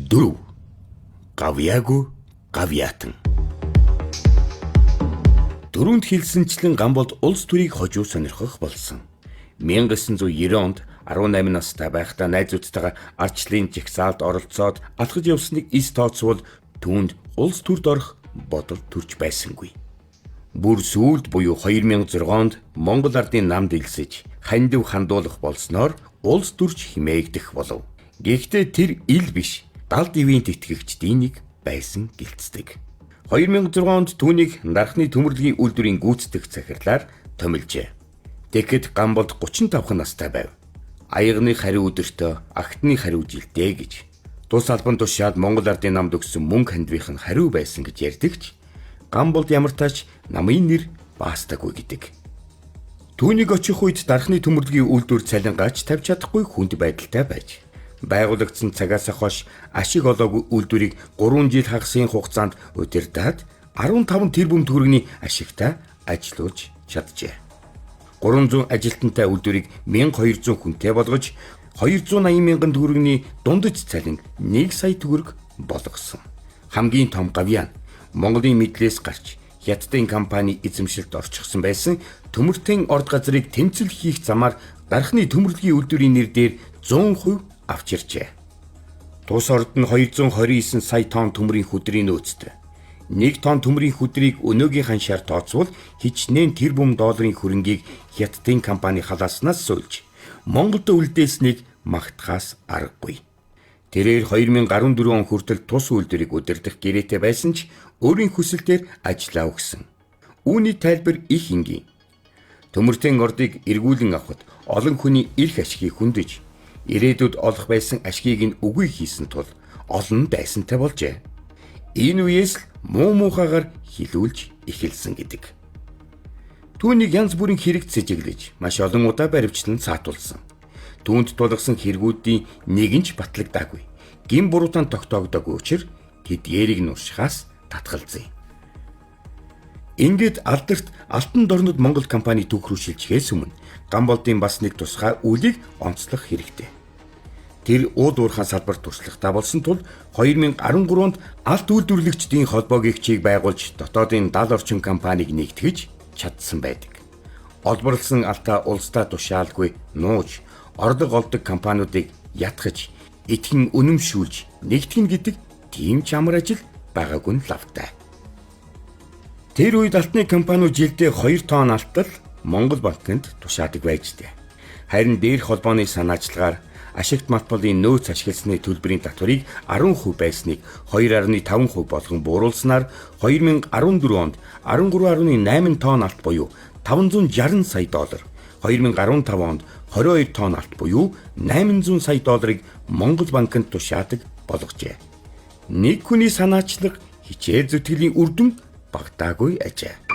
4. Гавьяагүй гавьяатан. Дөрөнд хэлсэнчлэн Гамболд улс төрийг хожуу сонирхох болсон. 1990 онд 18 настай байхдаа найзуудтайгаа ардчлалын жагсаалд оролцоод алхаж явсныг эс тооцвол түүнд улс төрд орох бодол төрж байсангүй. Бүр сүүлд буюу 2006 онд Монгол ардын намд элсэж хандив хандуулах болсноор улс төрч химээгдэх болов. Гэхдээ тэр ил биш, далд ивийн тэтгэгчдийн нэг байсан гэлцдэг. 2006 онд түүнийг Дархны төмөрлөгийн үйлдвэрийн гүйцэтгэх захирлаар томилжээ. Тэгэхэд Гамболд 35 настай байв. Аягны хариу өдөртөө агтны хариу жилдээ гэж. Тус албан тушаал Монгол ардын намд өгсөн мөнгө хандвийнх нь хариу байсан гэж ярьдагч Гамболд ямар тач намын нэр баастаггүй гэдэг. Түүнийг очих үед Дархны төмөрлөгийн үйлдвэр цалингач тавьж чадахгүй хүнд байдалтай байж байгуулагдсан цагаас хойш ашиг олоогүй үйлдвэрийг 3 жил хагасын хугацаанд удирдаад 15 тэрбум төгрөгийн ашигтай ажилуулж чаджээ. 300 ажилтнтай үйлдвэрийг 1200 хүнтэй болгож 280 мянган төгрөгийн дундаж цалин 1 сая төгрөг болгосон. Хамгийн том гавьяа нь Монголын мэдлээс гарч Хятадын компани эзэмшилд орчихсон байсан төмөртөн орд газрыг тэмцэл хийх замаар Дархны төмөрлөгийн үйлдвэрийн нэр дээр 100% авч иржээ. Тус орд нь 229 сая тонн төмрийн хүдрийн нөөцтэй. 1 тонн төмрийн хүдрийг өнөөгийн ханшаар тооцвол хичнээн тэрбум долларын хөрөнгийг Хятадын компани халааснаас суулж Монголд үлдээснийг магтахаас аргагүй. Тэрээр 2014 он хүртэл тус үйлдвэрийг удирдах гэрээтэй байсан ч өөрийн хүсэлтээр ажлаа өгсөн. Үүний тайлбар их энгийн. Төмөртөн ордыг эргүүлэн авахд олон хүний эрх ашигыг хөндөж, ирээдүйд олох байсан ашгийг нь үгүй хийсэн тул олон дайсантай болжээ. Энэ үеэс л муу муухайгаар хилүүлж эхэлсэн гэдэг. Түүнийг янз бүрийн хэрэг сэжиглэж маш олон удаа баривчлан саатуулсан. Түүнд тулгасан хэрэгүүдийн нэг нь ч батлагдаагүй. Гин буруутан тогтоогдоогүй учир тэдгээрийг нуршихаас татгалзъя. Ингээд алдарт Алтан дорнод Монгол компани түүх рүү шилжихээс өмнө Гамболдын бас нэг тусгай үйлийг онцлох хэрэгтэй. Тэр ууд уурхайн салбарт туршлагатай болсон тул 2013 онд алт үйлдвэрлэгчдийн холбоо гэгчийг байгуулж дотоодын 70 орчим компанийг нэгтгэж чадсан байдаг. Олборлсон алтаа улсдаа тушаалгүй нууж, орлого олдог компаниудыг ятгах, итгэн үнэмшүүлж нэгтгэн гэдэг тийм ч амар ажил байгаагүй нь лавтай. Тэр үед алтны компаниуд жилдээ 2 тонн алтал Монгол банкнд тушаадаг байж тээ. Харин дээрх холбооны санаачлагаар ашигт малтбалын нөөц ашигласны төлбөрийн татварыг 10% байсныг 2.5% болгон бууруулснаар 2014 онд 13.8 тонн алт буюу 560 сая доллар, 2015 онд 22 тонн алт буюу 800 сая долларыг Монгол банкнд тушаадаг болгожээ. Нэг хүний санаачлаг хичээл зүтгэлийн үр дүн багтаагүй ажээ.